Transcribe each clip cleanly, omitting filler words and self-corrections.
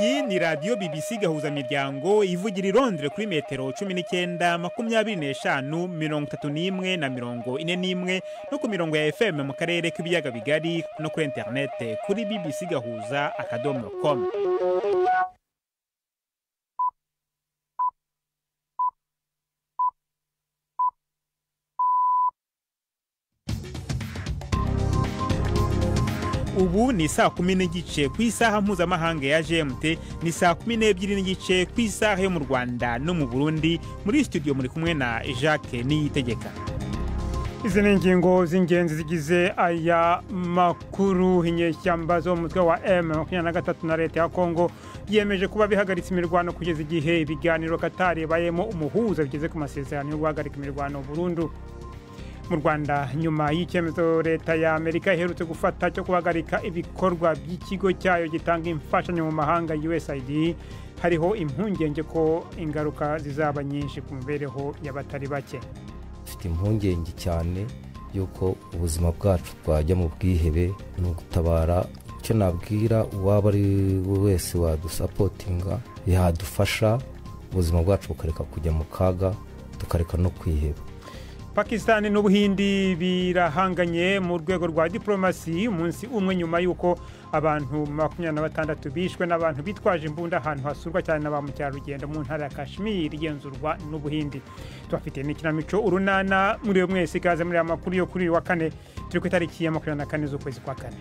Iyi ni radiyo BBC Gahuzamiryango ivugira i Londres kuri metero 19, 25, 31 na 41, no ku mirongo ya FM mu karere k'ibiyaga bigari, no kuri interinete kuri bbcgahuza.com. Ubu ni 10:30 ku isaha mpuzamahanga ya GMT, ni 12:30 ku isaha yo mu Rwanda no mu Burundi. Muri studio muri kumwe na Jacques Niyitegeka. Izi ni ingingo z'ingenzi zigize aya makuru. Inyeshyamba zo mu mutwe wa M23 na leta ya Kongo byiyemeje kuba bihagaritse imirwano kugeza igihe ibiganiro Qatar ibayemo umuhuza bigeze ku masezerano yo guhagarika imirwano burundu. Mu Rwanda, nyuma y'icyemezo leta ya Amerika iherutse gufata cyo guhagarika ibikorwa by'ikigo cyayo gitanga imfashanyo mu mahanga USAID, hariho impungenge ko ingaruka zizaba nyinshi ku mibereho y'abatari bake. Mfite impungenge cyane y'uko ubuzima bwacu bwajya mu bwihebe. Ni ugutabara, icyo nabwira uwaba ari we wese wadusapotinga yadufasha ubuzima bwacu bukareka kujya mu kaga, tukareka no kwiheba. Pakistan n'Ubuhindi birahanganye mu rwego rwa diplomasi umunsi umwe nyuma y'uko abantu 26 bishwe n'abantu bitwaje imbunda ahantu hasurwa cyane na ba mukerarugendo mu ntara ya Kashmir igenzurwa n'Ubuhindi. Tubafite n'ikinamico Urunana. Muri yo mwese ikaze muri aya makuru yo kuri uyu wa kane, turi ku itariki ya 24 z'ukwezi kwa kane.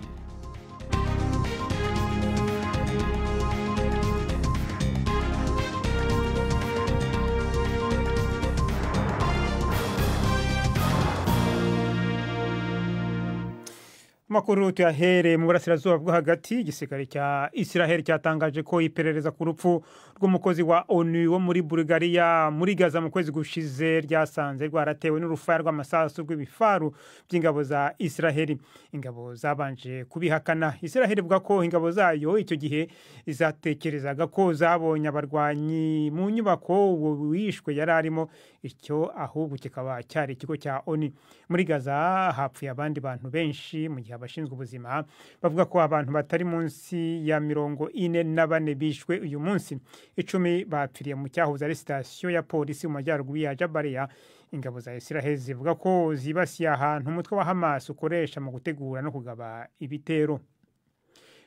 Makuru tuyahere mu burasirazuba bwo hagati. Igisirikare cya Israel cyatangaje ko iperereza ku rupfu rw'umukozi wa ONU wo muri Bulgaria muri Gaza mu kwezi gushize ryasanze rwaratewe n'urufaya rw'amasasu rw'ibifaru by'ingabo za Israel. Ingabo zabanje kubihakana. Israel ivuga ko ingabo zayo icyo gihe zatekerezaga ko zabonye abarwanyi mu nyubako uwo wishwe yari arimo, icyo ahubwo kikaba cyari ikigo cya ONU. Muri Gaza hapfuye abandi bantu benshi, mu gihe abashinzwe ubuzima bavuga ko abantu batari munsi ya 44 bishwe uyu munsi. 10 bapfiriye mu cyahoze ari sitasiyo ya polisi mu majyaruguru ya Jabalia. Ingabo za Israel zivuga ko zibasiye ahantu umutwe wa Hamas ukoresha mu gutegura no kugaba ibitero.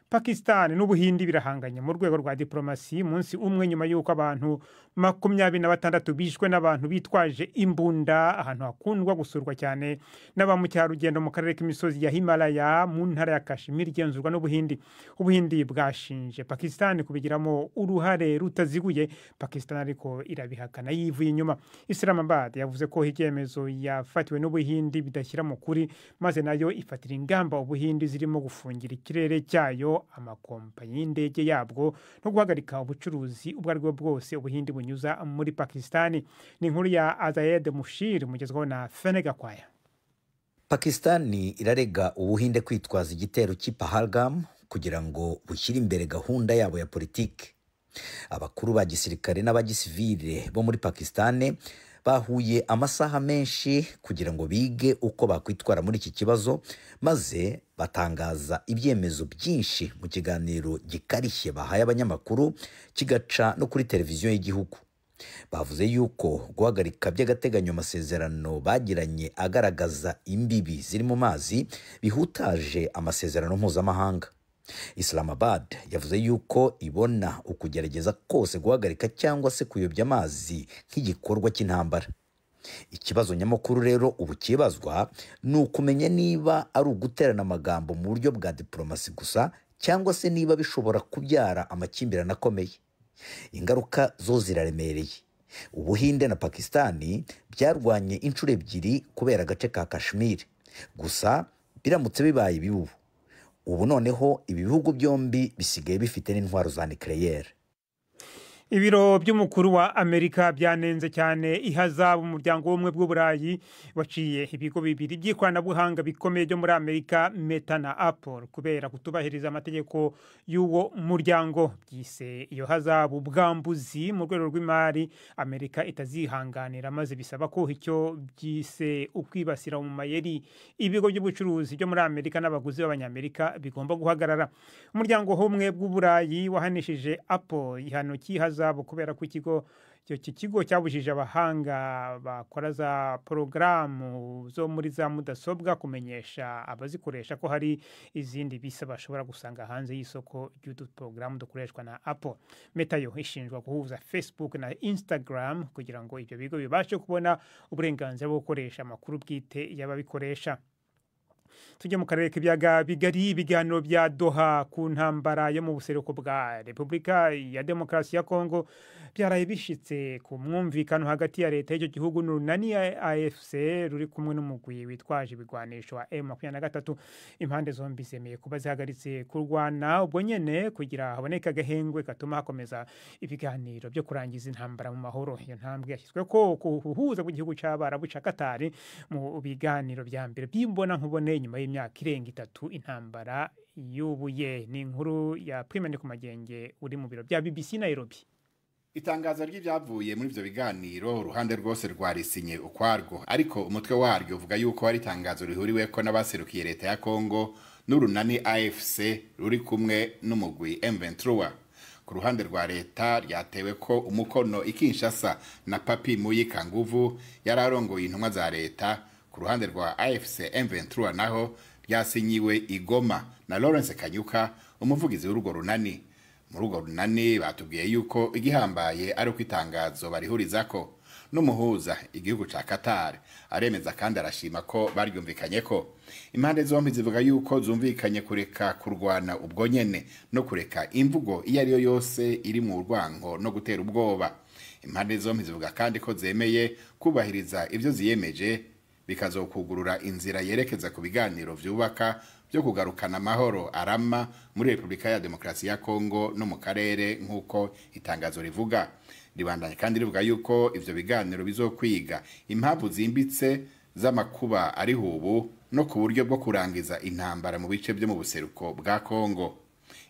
Pakistan n'Ubuhindi birahanganye mu rwego rwa diplomasi umunsi umwe nyuma y'uko abantu 26 bishwe n'abantu bitwaje imbunda ahantu hakundwa gusurwa cyane na ba mukerarugendo mu karere k'imisozi ya Himalaya mu ntara ya Kashmir igenzurwa n'Ubuhindi. Ubuhindi bwashinje Pakistan kubigiramo uruhare rutaziguye, Pakistan ariko irabihakana yivuye inyuma. Islamabad yavuze ko icyemezo yafatiwe n'Ubuhindi bidashyira mu kuri, maze nayo ifatira ingamba Ubuhindi zirimo gufungira ikirere cyayo, amakompanyi y'indege yabwo no guhagarika ubucuruzi ubwo aribwo bwose Ubuhindi bunyuza muri Pakistani. Ni inkuru ya Azayed Mushir mugezweho na Fenega Kwaya. Pakistani irarega Ubuhinde kwitwaza igitero cy'i Pahalgam kugira ngo bushyire imbere gahunda yabo ya politiki. Abakuru ba gisirikare n'abagisivile bo muri Pakistani bahuye amasaha menshi kugira ngo bige uko bakwitwara muri iki kibazo, maze batangaza ibyemezo byinshi mu kiganiro gikarishye bahaye abanyamakuru kigaca no kuri televiziyo y'igihugu. Bavuze yuko guhagarika by'agateganyo amasezerano bagiranye agaragaza imbibi ziri mu mazi bihutaje amasezerano mpuzamahanga. Islamabad yavuze yuko ibona ukugerageza kose guhagarika cyangwa se kuyobya amazi nk'igikorwa cy'intambara. Ikibazo nyamukuru rero ubu kibazwa ni ukumenya niba ari uguterana amagambo mu buryo bwa diplomasi gusa, cyangwa se niba bishobora kubyara amakimbirane akomeye. Ingaruka zo ziraremereye. Ubuhinde na Pakistani byarwanye inshuro 2 kubera agace ka Kashmir. Gusa biramutse bibaye ibibubu, ubu noneho ibi bihugu byombi bisigaye bifite n'intwaro za nucléaire. Ibiro by'umukuru wa Amerika byanenze cyane ihazabu umuryango w'ubumwe bw'Uburayi waciye ibigo bibiri by'ikoranabuhanga bikomeye byo muri Amerika, Meta na Apple, kubera kutubahiriza amategeko y'uwo muryango. Byise iyo hazabu bwambuzi mu rwego rw'imari Amerika itazihanganira, maze bisaba ko icyo byise ukwibasira mu mayeri ibigo by'ubucuruzi byo muri Amerika n'abaguzi b'Abanyamerika bigomba guhagarara. Umuryango w'ubumwe bw'Uburayi wahanishije Apple igihano cy'ihazabu kubera ko ikigo icyo kigo cyabujije abahanga bakora za porogaramu zo muri za mudasobwa kumenyesha abazikoresha ko hari izindi bisa bashobora gusanga hanze y'isoko ry'uduporogaramu dukoreshwa na Apple. Meta yo ishinjwa guhuza Facebook na Instagram kugira ngo ibyo bigo bibashe kubona uburenganzira bwo gukoresha amakuru bwite y'ababikoresha. Tujye mu karere k'ibiyaga bigari. Ibiganiro bya Doha ku ntambara yo mu buseruko bwa Repubulika ya Demokarasi ya Kongo byaraye bishitse ku mwumvikano hagati ya leta y'icyo gihugu n'urunani AFC ruri kumwe n'umugwi witwaje ibigwanisho wa M23. Impande zombi zemeye kuba zihagaritse kurwana ubwo nyene kugira haboneke agahengwe gatuma hakomeza ibiganiro byo kurangiza intambara mu mahoro. Iyo ntambwe yashyizwe ko kuhuza kw'igihugu c'Abarabu ca Qatar mu biganiro vya mbere by'imbona nkubone nyuma y'imyaka irenga 3 intambara yubuye. Ni inkuru ya Primene ku Magenge uri mu biro bya BBC Nairobi. Itangazo ry'ibyavuye muri ivyo biganiro uruhande rwose rwarisinye ukwarwo, ariko umutwe waryo uvuga yuko ari itangazo rihuriweko n'abaserukiye leta ya Kongo n'urunani AFC ruri kumwe n'umugwi M23. Ku ruhande rwa leta ryatewe ko umukono i Kinshasa na Papi Muyika Nguvu yari arongoye intumwa za leta. Ku ruhande rwa AFC M23 naho ryasinyiwe i Goma na Lawrence Kanyuka, umuvugizi w'urwo runani. Muri urwo runani batubwiye yuko igihambaye ari uko itangazo barihurizako n'umuhuza igihugu ca Qatar aremeza kandi arashima ko baryumvikanye ko impande zombi zivuga yuko zumvikanye kureka kurwana ubwo nyene no kureka imvugo iyo ariyo yose iri mu rwango no gutera ubwoba. Impande zombi zivuga kandi ko zemeye kubahiriza ivyo ziyemeje bikazokugurura inzira yerekeza ku biganiro vyubaka byo kugarukana amahoro arama muri Repubulika ya Demokarasi ya Kongo no mu karere, nk'uko itangazo rivuga. Ribandanya kandi rivuga yuko ivyo biganiro bizokwiga impamvu zimbitse z'amakuba ari hubu no ku buryo bwo kurangiza intambara mu bice byo mu buseruko bwa Kongo.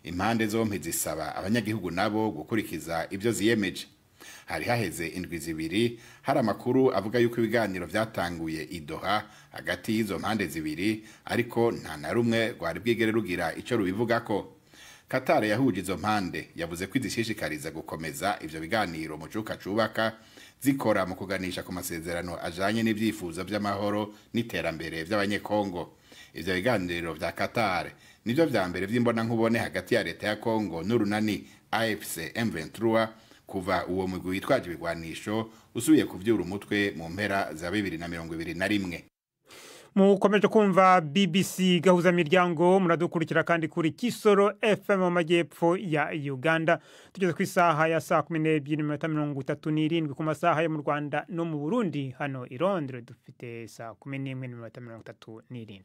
Impande zompi zisaba abanyagihugu nabo gukurikiza ivyo ziyemeje. Hari haheze indwi 2 hari amakuru avuga yuko ibiganiro vyatanguye i Doha hagati y'izo mpande zibiri, ariko nta na rumwe rwari bwigere rugira ico rubivugako. Qatar yahuje izo mpande yavuze ko izishishikariza gukomeza ivyo biganiro mu cuka cubaka zikora mu kuganisha ku masezerano ajanye n'ivyifuzo vy'amahoro n'iterambere vy'Abanyekongo. Ivyo biganiro vya Qatar nivyo vya mbere vy'imbona nkubone hagati ya leta ya Kongo n'urunani AFC M23 kuva uwo mugwi witwaje ibigwanisho usubiye kuvyura umutwe mu mpera za 2021. Mukomeje kumva BBC Gahuza Miryango, muradukurikira kandi kuri Kisoro FM mu majyepfo ya Uganda. Tugeze ku isaha ya saa 12:37 ku masaha yo mu Rwanda no mu Burundi. Hano i Londres dufite saa 11:37.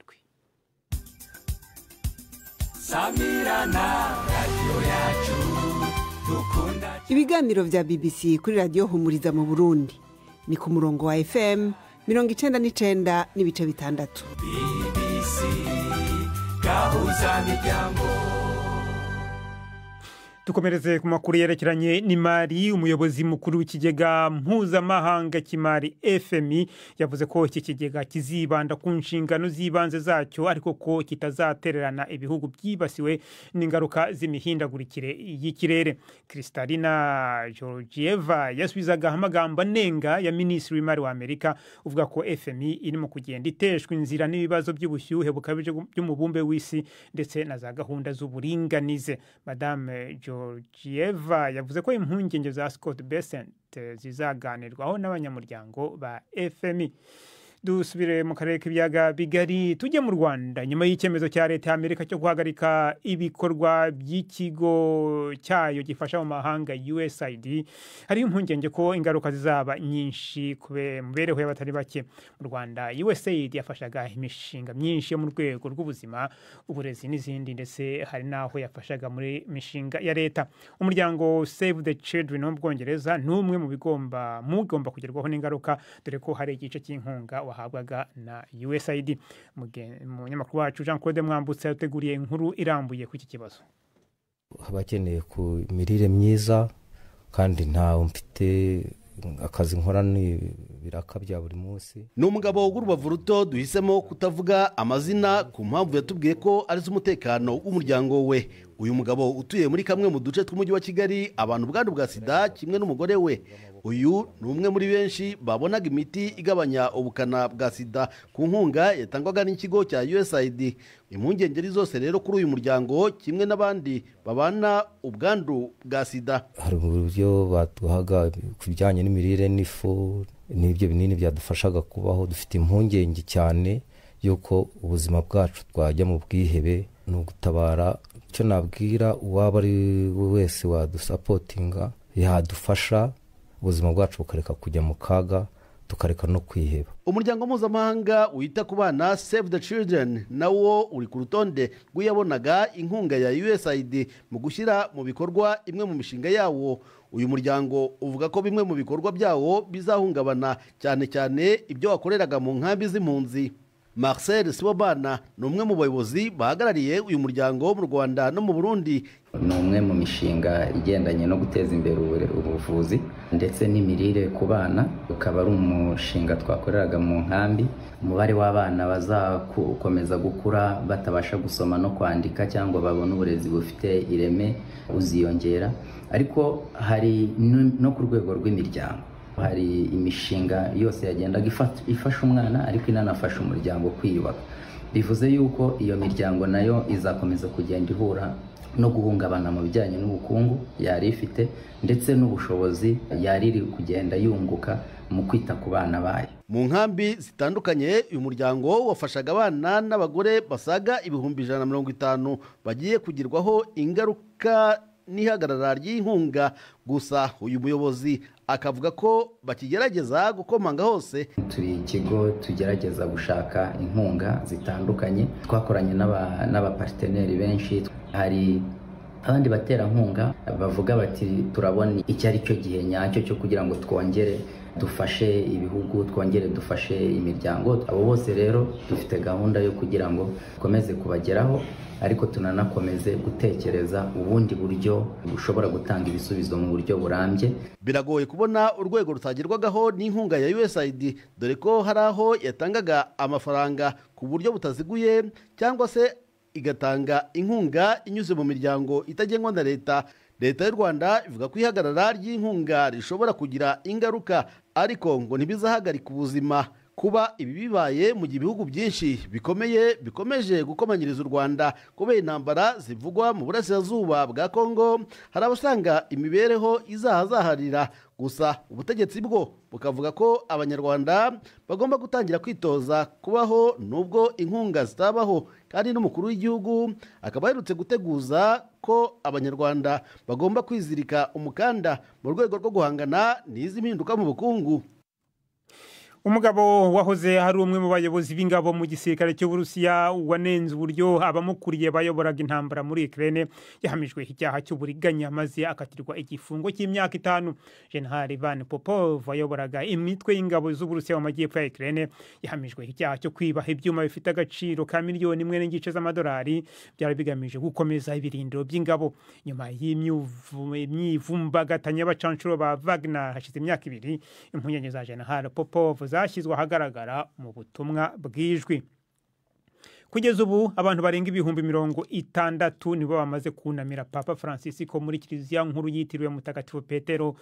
Samirana radio yacu. Ibiganiro vya BBC kuri radio Humuriza mu Burundi ni ku murongo wa FM 99.6. BBC Gahuza Miryango. Tukomereze ku makuru yerekeranye n'imari. Umuyobozi mukuru w'ikigega mpuzamahanga cy'imari FMI yavuze ko iki kigega kizibanda ku nshingano z'ibanze zacyo, ariko ko kitazatererana ibihugu byibasiwe n'ingaruka z'imihindagurikire y'ikirere. Kristalina Georgieva yasubizaga amagambo anenga ya minisitiri w'imari wa Amerika uvuga ko FMI irimo kugenda iteshwa inzira n'ibibazo by'ubushyuhe bukabije by'umubumbe w'isi ndetse na za gahunda z'uburinganize. Madame Georgieva yavuze ko impungenge za Scott Bessent zizaganirwaho n'abanyamuryango ba FMI. Dusubire mu karere k'ibiyaga bigari, tujye mu Rwanda. Nyuma y'icyemezo cya leta ya Amerika cyo guhagarika ibikorwa by'ikigo cyayo gifasha mu mahanga USAID, hari impungenge ko ingaruka zizaba nyinshi ku mibereho y'abatari bake mu Rwanda. USAID yafashaga imishinga myinshi yo mu rwego rw'ubuzima, uburezi n'izindi, ndetse hari n'aho yafashaga muri mishinga ya leta. Umuryango Save the Children wo mu Bwongereza ni umwe mu bigomba mugomba kugerwaho n'ingaruka, dore ko hari igice cy'inkunga wahabwaga na USAID. Umunyamakuru wacu Jean Claude Mwambutsa yateguriye inkuru irambuye ku iki kibazo. Abakeneye ku mirire myiza, kandi ntawe mfite akazi nkora ni biraka bya buri munsi. Ni umugabo w'urubavu ruto duhisemo kutavuga amazina ku mpamvu yatubwiye ko ari z'umutekano w'umuryango we. Uyu mugabo utuye muri kamwe mu duce tw'umujyi wa Kigali, abantu ubwandu bwa sida kimwe n'umugore we. Uyu ni umwe muri benshi babonaga imiti igabanya ubukana bwa sida ku nkunga yatangwaga n'ikigo cya USAID. Impungenge zose rero kuri uyu muryango kimwe n'abandi babana ubwandu bwa sida. Hari uburyo baduhaga ku bijyanye n'imirire n'ifu n'ibyo binini byadufashaga kubaho. Dufite impungenge cyane y'uko ubuzima bwacu twajya mu bwihebe. Ni ugutabara. Icyo nabwira uwaba ari we wese wadusapotinga, yadufasha ubuzima bwacu bukareka kujya mu kaga, tukareka no kwiheba. Umuryango mpuzamahanga wita ku bana Save the Children nawo uri ku rutonde rw'iyabonaga inkunga ya USAID mu gushyira mu bikorwa imwe mu mishinga yawo. Uyu muryango uvuga ko bimwe mu bikorwa byawo bizahungabana, cyane cyane ibyo wakoreraga mu nkambi z'impunzi. Marcel Sibomana ni umwe mu bayobozi bahagarariye uyu muryango mu Rwanda no mu Burundi. Ni umwe mu mishinga igendanye no guteza imbere ubuvuzi ndetse n'imirire ku bana, ukaba ari umushinga twakoreraga mu nkambi. Umubare w'abana bazakomeza gukura batabasha gusoma no kwandika cyangwa babona uburezi bufite ireme uziyongera, ariko hari no ku rwego rw'imiryango hari imishinga yose yagendaga ifasha umwana ariko inanafasha umuryango kwiyubaka. Bivuze yuko iyo miryango nayo izakomeza kugenda ihura no guhungabana mu bijyanye n'ubukungu yari ifite ndetse n'ubushobozi yari iri kugenda yunguka mu kwita ku bana bayo. Mu nkambi zitandukanye uyu muryango wafashaga abana n'abagore basaga 150,000 bagiye kugirwaho ingaruka n'ihagarara ry'inkunga. Gusa uyu muyobozi akavuga ko bakigerageza gukomanga hose. Turi ikigo tugerageza gushaka inkunga zitandukanye, twakoranye n'abaparteneri benshi. Hari abandi baterankunga bavuga bati turabona icyo ari cyo gihe nyacyo cyo kugira ngo twongere dufashe ibihugu, twongere dufashe imiryango. Abo bose rero dufite gahunda yo kugira ngo dukomeze kubageraho, ariko tunanakomeze gutekereza ubundi buryo bushobora gutanga ibisubizo mu buryo burambye. Biragoye kubona urwego rutagerwagaho n'inkunga ya USAID, dore ko hari aho yatangaga amafaranga ku buryo butaziguye cyangwa se igatanga inkunga inyuze mu miryango itagengwa na leta. Leta y'u Rwanda ivuga ko ihagarara ry'inkunga rishobora kugira ingaruka, ariko ngo ntibizahagarika ubuzima. Kuba ibi bibaye mu gihe ibihugu byinshi bikomeye bikomeje gukomanyiriza u Rwanda kubera intambara zivugwa mu burasirazuba bwa Kongo, hari abasanga imibereho izahazaharira. Gusa ubutegetsi bwo bukavuga ko Abanyarwanda bagomba gutangira kwitoza kubaho nubwo inkunga zitabaho, kandi n'umukuru w'igihugu akaba aherutse guteguza ko Abanyarwanda bagomba kwizirika umukanda mu rwego rwo guhangana n'izi mpinduka mu bukungu. Umugabo wahoze hari umwe mu bayobozi b'ingabo mu gisirikare cy'Uburusiya wanenze uburyo abamukuriye bayoboraga intambara muri Ukraine yahamijwe icyaha cy'uburiganya maze akatirwa igifungo cy'imyaka 5. General Ivan Popov wayoboraga imitwe y'ingabo z'Uburusiya mu majyepfo ya Ukraine yahamijwe icyaha cyo kwiba ibyuma bifite agaciro ka miliyoni 1.5 z'amadolari byari bigamije gukomeza ibirindiro by'ingabo. Nyuma y'imyivumbagatanyo y'abacancuro ba Wagner hashize imyaka 2, impungenge za General Popov zashyizwe ahagaragara mu butumwa bw'ijwi. Kugeza ubu abantu barenga 60,000 nibo bamaze kunamira Papa Francisco muri kiliziya nkuru yitiriwe Mutagatifu Petero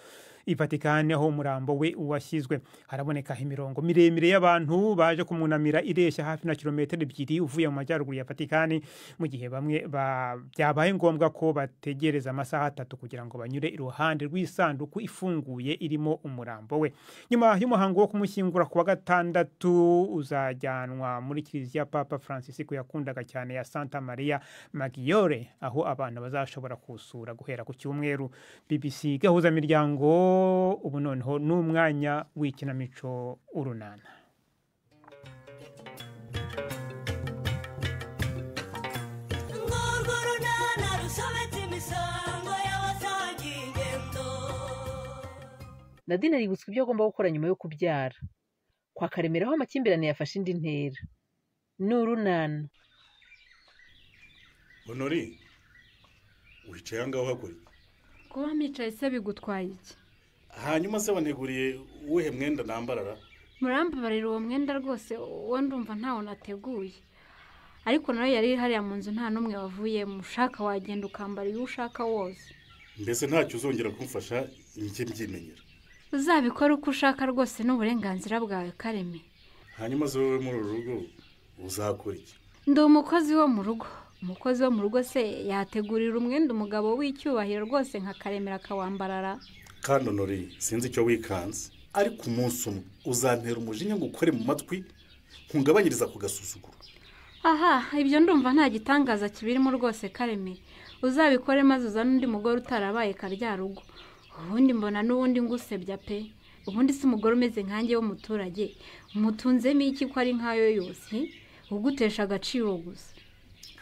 i Vatikani, aho umurambo we washyizwe. Haraboneka imirongo miremire y'abantu baje kumunamira ireshya hafi na kilometero 2 uvuye mu majyaruguru ya Vatikani, mu gihe bamwe byabaye ngombwa ko bategereza amasaha 3 kugira ngo banyure iruhande rw'isanduku ifunguye irimo umurambo we. Nyuma y'umuhango wo kumushyingura ku wa gatandatu, uzajyanwa muri kiliziya Papa Francisco yakundaga cyane ya Santa Maria Maggiore, aho abantu bazashobora kusura guhera ku cyumweru. BBC Gahuza Miryango. Ubu noneho n'umwanya w'ikinamico Urunana. Nadine aributswa ibyo agomba gukora nyuma yo kubyara. Kwa Karemera aho amakimbirane yafashe indi ntera. Ni urunana. Honori, wicaye ahangaha uhakora iki? Kuba mpicaye se bigutwaye iki? Hanyuma se wanteguriye uwuhe mwenda nambarara? Murambabarira uwo mwenda rwose uwo ndumva ntawo nateguye. Ariko nawe yari hariya mu nzu nta n'umwe wavuye, mushaka wagenda ukambara iyo ushaka wose. Mbese ntacyo uzongera kumfasha njye mbyimenyera. Uzabikora uko ushaka rwose n'uburenganzira bwawe Kareme. Hanyuma se wowe muri uru rugo uzakora iki? Ndi umukozi wo mu rugo. Umukozi wo mu rugo se yategurira umwenda umugabo w'icyubahiro rwose nka Karemera akawambarara? Kandi Honori, sinzi icyo wikanze, ariko umunsi umwe uzantera umujinya ngo ukore mu matwi nkungabanyiriza ku gasuzuguro. Aha, ibyo ndumva nta gitangaza kibirimo rwose Kareme. Uzabikore maze uzane undi mugore utarabaye karyarugo. Ubundi mbona n'ubundi ngusebya pe. Ubundi si umugore umeze nkanjye w'umuturage, umutunzemo iki ko ari nkayo yose, ugutesha agaciro gusa.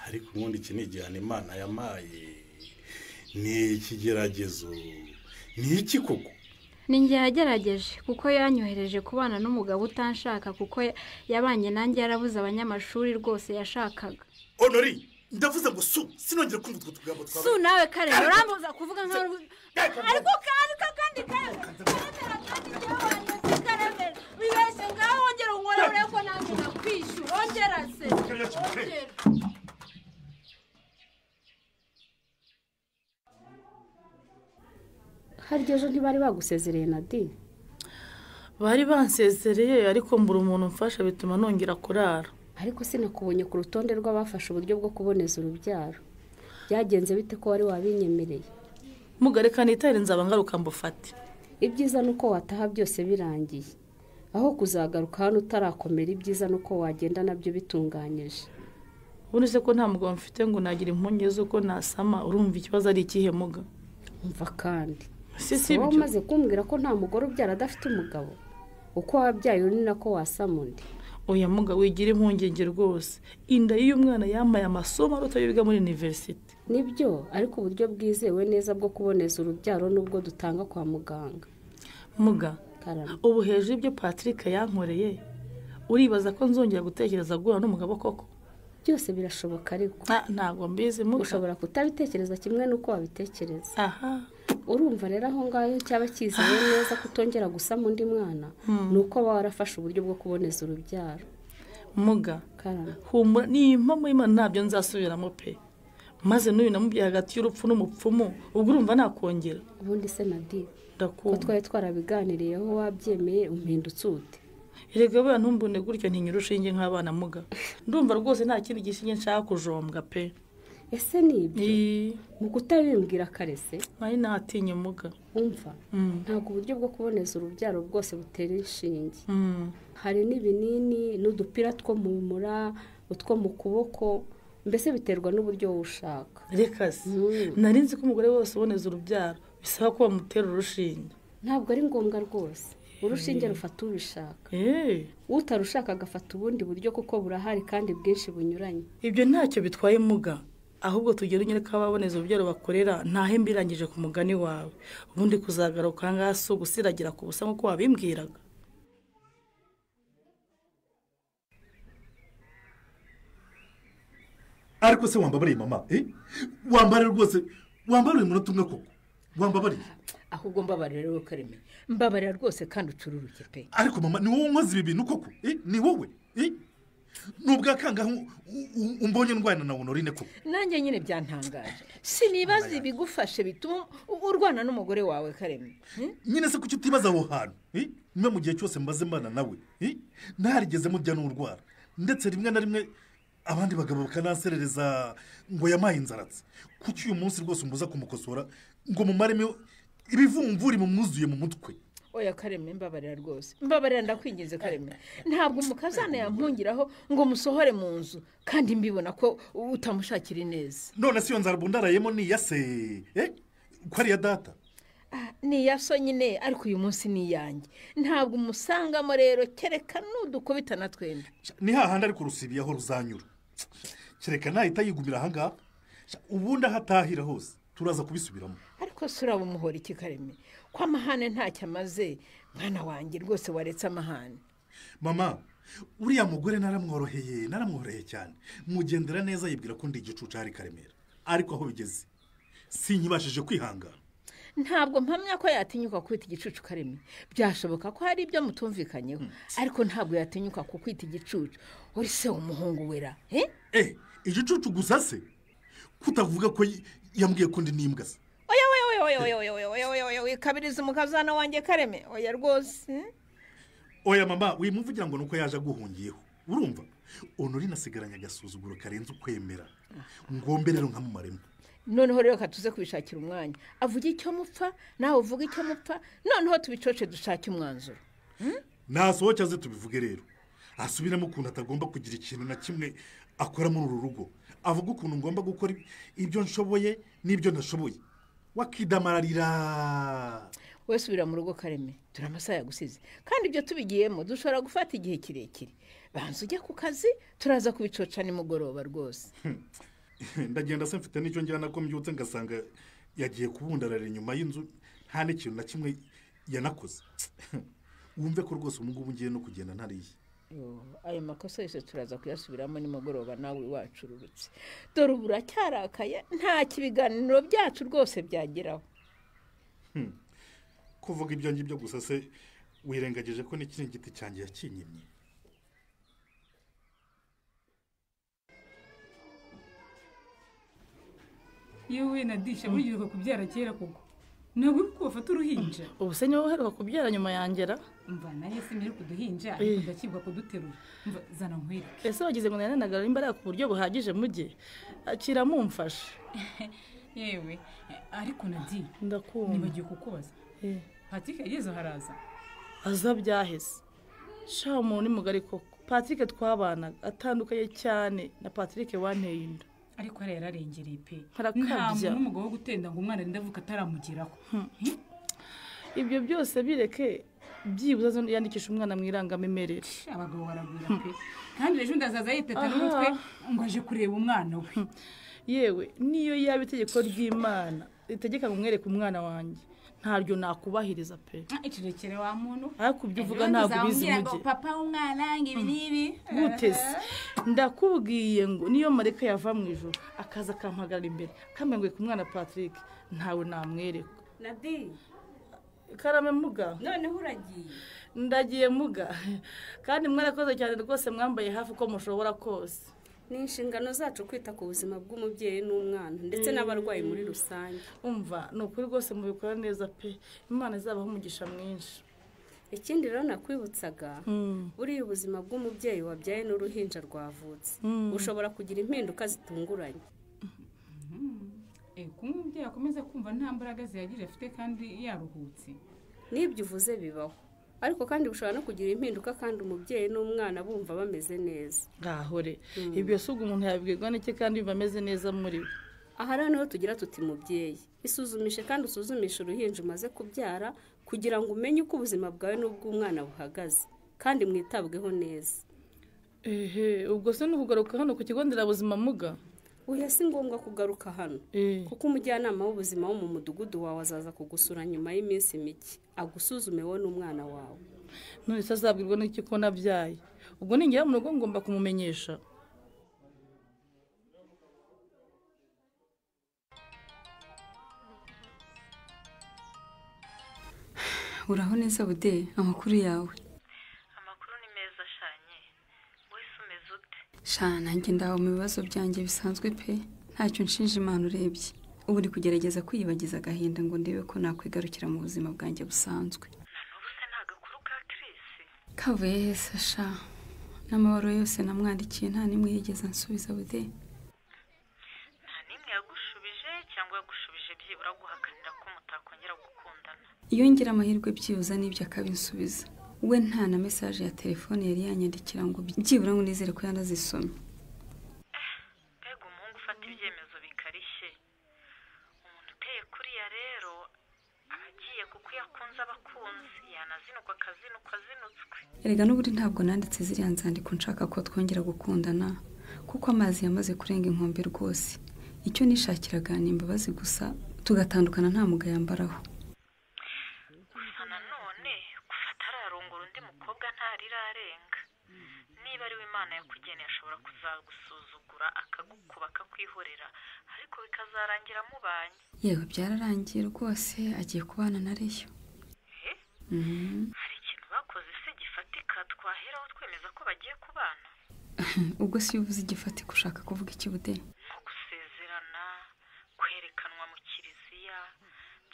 Ariko ubundi iki ni igihano Imana yamaye, ni ikigeragezo, ni iki koko? Ni njye yagerageje kuko yanyohereje kubana n'umugabo utanshaka, kuko yabanye nanjye yarabuze abanyamashuri rwose yashakaga. Honori, ndavuze ngo su, sinongera kumva utwo tugambo twawe. Su nawe Kareme, urambuza kuvuga nka ariko kandi Kareme, Kareme, wibeshye ngaho wongera unkorere ko nanjye nakwishyura, ongera se. Ongera. Harya ejo ntibari bagusezereye Nadine? Bari bansezereye ariko mbura umuntu umfasha bituma nongera kurara. Ariko sinakubonye ku rutonde rw'abafashe uburyo bwo kuboneza urubyaro. Byagenze bite ko wari wabinyemereye? Mugareka nitare nzaba ngaruka mbufate. Ibyiza nuko wataha byose birangiye. Aho kuzagaruka hano utarakomera, ibyiza nuko wagenda nabyo bitunganyije. Ubundi se ko nta mugabo mfite ngo nagira impungenge z'uko nasama, urumva ikibazo ari ikihe muga? Umva kandi si wowe umaze kumbwira ko nta mugore ubyara adafite umugabo, uko wabyaye ni nako wasama undi. Oya muga, wigira impungenge rwose. Inda y'uyu mwana yamaye amasomo aruta ayo biga muri university. Nibyo, ariko uburyo bwizewe neza bwo kuboneza urubyaro nubwo dutanga kwa muganga. Muga, ubu hejuru ibyo Patrick yankoreye, uribaza ko nzongera gutekereza guhura n'umugabo koko? Byose birashoboka ariko. Ntabwo mbizi muga. Ushobora kutabitekereza kimwe n'uko wabitekereza. Aha. Urumva rero aho ngaho cyaba kizewe neza kutongera gusama undi mwana, nuko aba warafashe uburyo bwo kuboneza urubyaro. Muga, humura ni impamo y'Imana ntabyo nzasubiramo pe. Maze n'uyu namubyaye hagati y'urupfu n'umupfumu, ubwo urumva nakongera. Ubundi se Nadine, ko twari twarabiganiriyeho wabyemeye umpindutse ute? Erega buriya ntumbone gutyo ntinyura urushinge nk'abana muga. Ndumva rwose nta kindi gishinge nshaka kujombwa pe. Ese ni ibyo? Mu kutabimbwira kare se? Nari natinye muga. Umva, ntabwo uburyo bwo kuboneza urubyaro bwose butera inshinge. Hari n'ibinini n'udupira two mu mura, utwo mu kuboko, mbese biterwa n'uburyo wowe ushaka. Reka se, nari nzi ko umugore wese uboneza urubyaro bisaba ko bamutera urushinge. Ntabwo ari ngombwa rwose. Urushinge rufata ubishaka. Utarushaka agafata ubundi buryo kuko burahari kandi bwinshi bunyuranye. Ibyo ntacyo bitwaye muga. Ahubwo tugere unyereka ababoneza urubyaro bakorera ntahe mbirangije ku mugani wawe. Ubundi kuzagaruka ngaha si ugusiragira ku busa nk'uko wabimbwiraga. Ariko se wambabariye mama, wambare rwose, wambare umunota umwe koko. Wambabariye. Ahubwo mbabarira rero Kareme. Mbabarira rwose kandi ucururuke pe. Ariko mama ni wowe unkoze ibi bintu koko? Ni wowe? Nubwo akangaho umbonye ndwana na Honorine ko. Nanjye nyine byantangaje. Sinibaza ibigufashe bituma urwana n'umugore wawe Kareme. Nyine se kuki utibaza aho hantu? Niba mu gihe cyose mbaze mbana nawe, ntarigeze mujya n'urwara. Ndetse rimwe na rimwe abandi bagabo bakananserereza ngo yamaye inzaratsi. Kuki uyu munsi rwose umbuza kumukosora ngo mumaremo ibivumvuri mumwuzuye mu mutwe? Oya Kareme, mbabarira rwose, mbabarira ndakwinginze Kareme. Ntabwo umukazana yampungiraho ngo musohore mu nzu kandi mbibona ko utamushakira ineza. None se iyo nzara bundarayemo ni iya se? Ko ari iya data? Ni iya so nyine, ariko uyu munsi ni iyanjye. Ntabwo umusangamo rero, kereka nudukubita na twembi. Ni hahandi ariko rusibiye aho ruzanyura. Kereka nahita yigumira ahangaha, ubundi ahatahira hose turaza kubisubiramo. Ariko se uraba umuhora iki Kareme? Ko amahane ntacyo amaze, mwana wanjye rwose waretse amahane. Mama, uriya mugore naramworoheye cyane. Mugendera neza yibwira ko ndi igicucu ari Karemera. Ariko aho bigeze sinkibashije kwihangana. Ntabwo mpamya ko yatinyuka kwita igicucu Kareme. Byashoboka ko hari ibyo mutumvikanyeho, ariko ntabwo yatinyuka kukwita igicucu. Uri se umuhungu wera? Igicucu gusa se? Kutavuga ko yambwiye ko ndi n'imbwa se? Oya oya oya oya oya oya oya oya, kabiriza umukazana wanjye Kareme. Oya rwose. Oya mama, wimuvugira ngo nuko yaje aguhungiyeho. Urumva? Honorine asigaranye agasuzuguro karenze ukwemera. Ngombe rero nkamumaremo. Noneho rero katuze kubishakira umwanya. Avuga icyo mupfa, nawe uvuga icyo mupfa, noneho tubicoce dushake umwanzuro. Nasohoke aze tubivuge rero. Asubiremo ukuntu atagomba kugira ikintu na kimwe akora muri uru rugo. Avuga ukuntu ngomba gukora ibyo nshoboye n'ibyo ntashoboye. Wakidamararira. Wese subira mu rugo Kareme, turi amasaha yagusize. Kandi ibyo tubigiyemo dushobora gufata igihe kirekire. Banza ujye ku kazi, turaza kubicoca nimugoroba rwose. Ndagenda se mfite n'icyo njyana ko mbyutse ngasanga yagiye kubundarara inyuma y'inzu nta n'ikintu na kimwe yanakoze. Wumve ko rwose ubu ngubu ngiye no kugenda ntariye. Ayo makosa yose turaza kuyasubiramo nimugoroba nawe wacururutse. Dore ubu uracyarakaye, nta kibiganiro byacu rwose byageraho. Kuvuga ibyo ngibyo gusa se wirengagije ko n'ikiringiti cyanjye yakinyimye. Yewe Nadisha, burya uheruka kubyara kera koko. Ntabwo uri kubafata uruhinja. Ubu se niwe uheruka kubyara nyuma yangera? Mva nanjye simperuka uduhinja, ariko ndakibwa kuduterura. Mva zana nkwereke. Ese wagize ngo nananagara imbaraga ku buryo buhagije mujye? Akira mumfashe. Yewe, ariko Nadi, ndakumva. Nibagiye kukubaza. Patrick yageze haraza. Aza byaheze. Sha umuntu ni mugari koko. Patrick twabanaga atandukanye cyane na Patrick wanteye inda. Ariko yari yararengereye pe. Nta muntu n'umugabo wo gutenda ngo umwana arinde avuka ataramugeraho. Ibyo byose bireke, byibuze yandikisha umwana mu irangamimerere. Abagabo baragwira pe. Kandi ejo ndazaza yiteta n'umutwe ngo aje kureba umwana we. Yewe, niyo yaba itegeko ry'Imana ritegeka ngo mwereke umwana wanjye, ntaryo nakubahiriza pe. Ikirekere wa muntu. Ariko ibyo uvuga ntabwo ubizi mujye. Papa w'umwana ngo ibi n'ibi. Gutese. Ndakubwiye ngo niyo mareka yava mu ijoro akaza akampagarara imbere akambwira ngo ku mwana Patrick ntawe namwereka. Nadi. Karame muga. Noneho uragiye. Ndagiye muga. Kandi mwarakoze cyane rwose, mwambaye hafi uko mushobora kose. Ni inshingano zacu kwita ku buzima bw'umubyeyi n'umwana ndetse n'abarwayi muri rusange. Umva, ni ukuri rwose mubikora neza pe. Imana izabaha umugisha mwinshi. Ikindi rero nakwibutsaga, buriya ubuzima bw'umubyeyi wabyaye n'uruhinja rwavutse bushobora kugira impinduka zitunguranye. Kuba umubyeyi akomeza kumva nta mbaraga zihagije afite kandi yaruhutse. N'ibyo uvuze bibaho. Ariko kandi bushobora no kugira impinduka kandi umubyeyi n'umwana bumva bameze neza. Ngahore, ibyo se ubwo umuntu yabibwirwa n'iki kandi yumva ameze neza muri we? Aha rero niho tugira tuti mubyeyi, isuzumishe kandi usuzumishe uruhinja umaze kubyara kugira ngo umenye uko ubuzima bwawe n'ubw'umwana buhagaze kandi mwitabweho neza. Ehe, ubwo se ni ukugaruka hano ku kigo nderabuzima muga? Oya, si ngombwa kugaruka hano, kuko umujyanama w'ubuzima wo mu mudugudu wawe azaza kugusura nyuma y'iminsi mike agusuzume wowe n'umwana wawe. None se azabwirwa n'iki ko nabyaye? Ubwo ningera mu rugo ngomba kumumenyesha. Uraho neza Bude, amakuru yawe? Amakuru ni meza shanye. Wese umeze ute? Sha nanjye ndaho mu bibazo byanjye bisanzwe pe, ntacyo nshinja Imana urebye. Ubu ndi kugerageza kwiyibagiza agahinda ngo ndebe ko nakwigarukira mu buzima bwanjye busanzwe. Kavuye hese sha, n'amabaro yose namwandikiye nta n'imwe yigeze ansubiza bude. Nta n'imwe yagushubije cyangwa yagushubije byibura guhakanira ko mutakongera gukundana? Iyo ngira amahirwe byibuza n'ibyo akabinsubiza. We nta na mesaje ya telefone yari yanyandikira ngo byibura ngo nizere ko yanazisomye. Mbega umuhungu ufata ibyemezo bikarishye! Umuntu uteye kuriya rero aba agiye kuko iyo akunze abakunzi yanazinukwa akazinukwa azinutswe. Erega n'ubundi ntabwo nanditse ziriya nzandiko nshaka ko twongera gukundana, kuko amazi yamaze kurenga inkombe rwose. Icyo nishakiraga ni imbabazi gusa, tugatandukana nta mugayo yambaraho. Gusa nanone kuva atararongora undi mukobwa ntarirarenga. Niba ari we Imana yakugeneye ashobora kuzagusuzugura akagukuba akakwihorera, ariko bikazarangira mubanye. Yewe byararangiye rwose, agiye kubana na Reyo. Hari ikintu bakoze se gifatika twaheraho twemeza ko bagiye kubana? Ubwo si iyo uvuze igifatika ushaka kuvuga iki bude? Nko gusezerana, kwerekanwa mu kiliziya,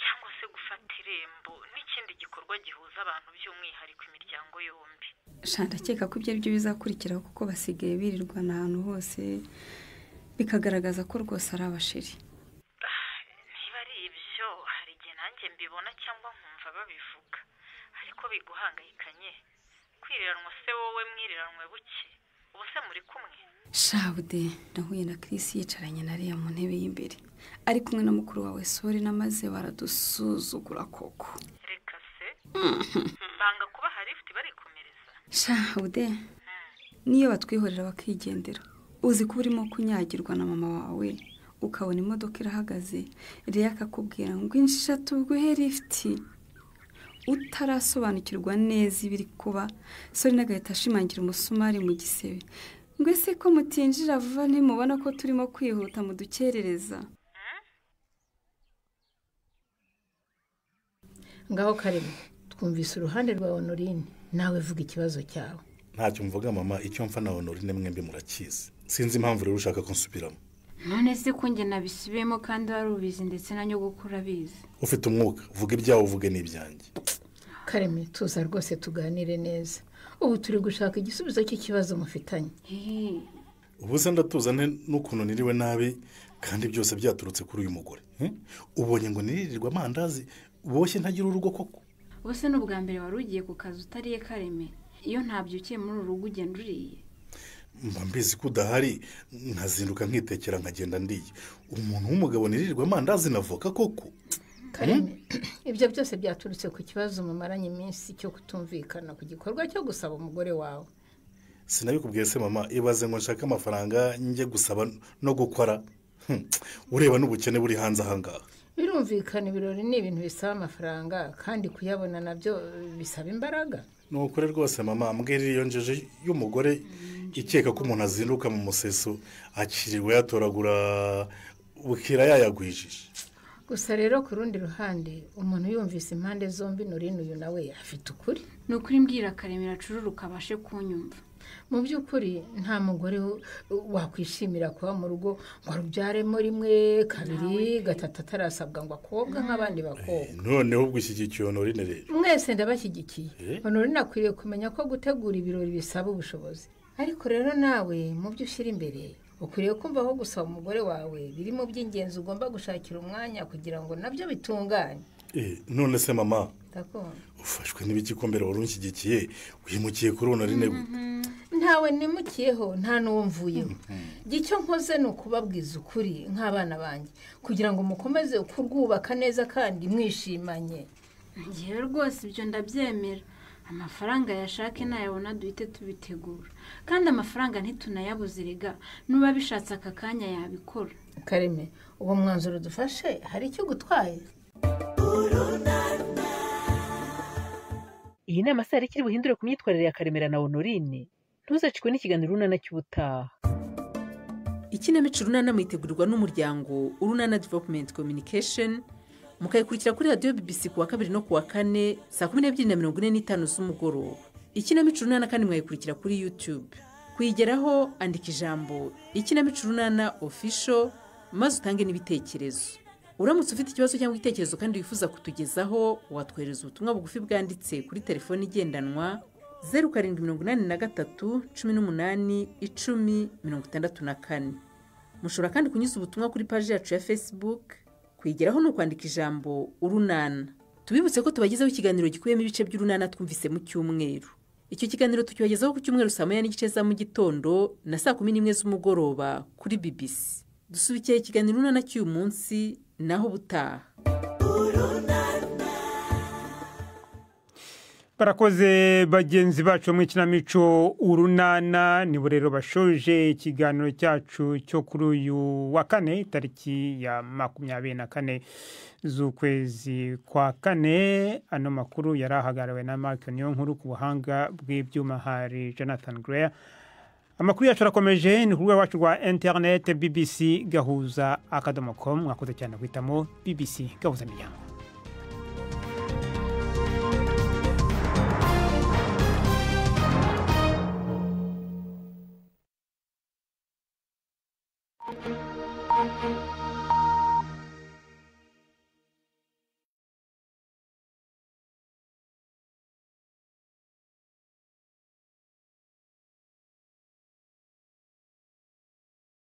cyangwa se gufata irembo n'ikindi gikorwa gihuza abantu by'umwihariko imiryango yombi. Sha ndakeka ko ibyo ari byo bizakurikiraho, kuko basigaye birirwana ahantu hose bikagaragaza ko rwose ari abasheri. Niba ari ibyo hari igihe nanjye mbibona cyangwa nkumva babivuga, ariko biguhangayikanye. Kwiriranwa se wowe mwiriranwe buke, ubu se muri kumwe? Shabude, nahuye na Chris yicaranye na Leah mu ntebe y'imbere, ari kumwe na mukuru wawe Sori, namaze baradusuzugura koko. Reka se banga kubaha lift barikomereza. Shabude, niyo batwihorera bakigendera. Uzi ko urimo kunyagirwa na mama wawe, ukabona imodoka irahagaze, Leah akakubwira ngo injira tuguhe lift. Utarasobanukirwa neza ibiri kuba, Sori nagahita ashimangira umusumari mu gisebe. Ngo ese ko mutinjira vuba ntimubona ko turimo kwihuta mudukerereza? Ngaho Kareme, twumvise uruhande rwa Honorine, nawe vuga ikibazo cyawe. Ntacyo mvuga mama, icyo mfa na Honorine mwembi murakizi. Sinzi impamvu rero ushaka ko nsubiramo. None se ko njye nabisubiyemo kandi wari ubizi ndetse na nyogokuru abizi. Ufite umwuka, vuga ibyawe uvuge n'ibyanjye. Kareme, tuza rwose tuganire neza. Ubu turi gushaka igisubizo cy'ikibazo mufitanye. Ubu se ndatuza n'ukuntu niriwe nabi kandi byose byaturutse kuri uyu mugore. Ubonye ngo niririrwa amandazi boshye ntagira urugo koko. Ubu se n'ubwa mbere wari ugiye ku kazi utariye Kareme? Iyo ntabyukiye muri uru rugo ugenda uriye. Mba mbizi ko udahari nkazinduka nkitekera nkagenda ndiye. Umuntu w'umugabo nirirwa amandazi na voka koko. Kareme, ibyo byose byaturutse ku kibazo mumaranye iminsi cyo kutumvikana ku gikorwa cyo gusaba umugore wawe. Sinabikubwiye se mama, ibaze ngo nshake amafaranga njye gusaba no gukora. Ureba n'ubukene buri hanze ahangaha. Birumvikana ibirori ni ibintu bisaba amafaranga kandi kuyabona nabyo bisaba imbaraga. Ni ukuri rwose mama, mbwira iyo njeje y'umugore ikeka ko umuntu azinduka mu museso akirirwa yatoragura bukira yayagwijije. Gusa rero ku rundi ruhande umuntu yumvise impande zombi, Norine uyu nawe afite ukuri. Ni ukuri mbwira Karemera acururuka abashe kunyumva. Mu by'ukuri nta mugore wakwishimira kuba mu rugo ngo arubyaremo rimwe kabiri gatatu atarasabwa ngo akobwa nk'abandi bakobwa. Noneho ubwo ishyigikiye Honorine rero? Mwese ndabashyigikiye. Honorine akwiriye kumenya ko gutegura ibirori bisaba ubushobozi, ariko rero nawe mu byo ushyira imbere ukwiriye kumva ko gusaba umugore wawe biri mu by'ingenzi ugomba gushakira umwanya kugira ngo nabyo bitunganye. None se mama, ufashwe n'ibigikombe wari unshyigikiye wimukiye kuri Honorine gute? Ntawe nimukiyeho, nta n'uwo mvuyeho. Icyo nkoze ni ukubabwiza ukuri nk'abana banjye kugira ngo mukomeze kurwubaka neza kandi mwishimanye. Ngewe rwose ibyo ndabyemera. Amafaranga yashake nayabona duhite tubitegura, kandi amafaranga ntitunayabuze rega, nuba bishatse aka kanya yabikora. Kareme, uwo mwanzuro dufashe hari icyo gutwaye? Iyi nama se hari ikiri buhindure ku myitwarire ya Karemera na Honorine? Ntuzacikwe n'ikiganiro Urunana cy'ubutaha. Ikinamico Urunana muyitegurirwa n'umuryango Urunana Development Communication, mukayikurikira kuri radiyo BBC kuwa kabiri no kuwa kane saa 12:45 z'umugoroba. Ikinamico Urunana kandi mwayikurikira kuri YouTube. Kuyigeraho, andika ijambo Ikinamico Urunana Official, maze utange n'ibitekerezo. Uramutse ufite ikibazo cyangwa igitekerezo kandi wifuza kutugezaho, watwohereza ubutumwa bugufi bwanditse kuri telefoni igendanwa 0783 18 10 64. Mushobora kandi kunyuza ubutumwa kuri paji yacu ya Facebook. Kuyigeraho ni ukwandika ijambo Urunana. Tubibutse ko tubagezaho ikiganiro gikubiyemo ibice by'Urunana twumvise mu cyumweru. Icyo kiganiro tukibagezaho ku cyumweru saa 1:30 za mu gitondo na saa 11 z'umugoroba kuri BBC. Dusubikiye ikiganiro Urunana cy'uyu munsi, naho ubutaha. Barakoze bagenzi bacu mu ikinamico Urunana. Nibo rero bashoje ikiganiro cyacu cyo kuri uyu wa kane, tariki ya 24 z'ukwezi kwa kane. Ano makuru yari ahagarariwe na Mark Niyonkuru, ku buhanga bw'ibyuma hari Jonathan Greer. Amakuru yacu arakomeje, ni ku rubuga rwacu rwa interineti bbcgahuza.com. Mwakoze cyane guhitamo BBC Gahuza Miryango. Thank you.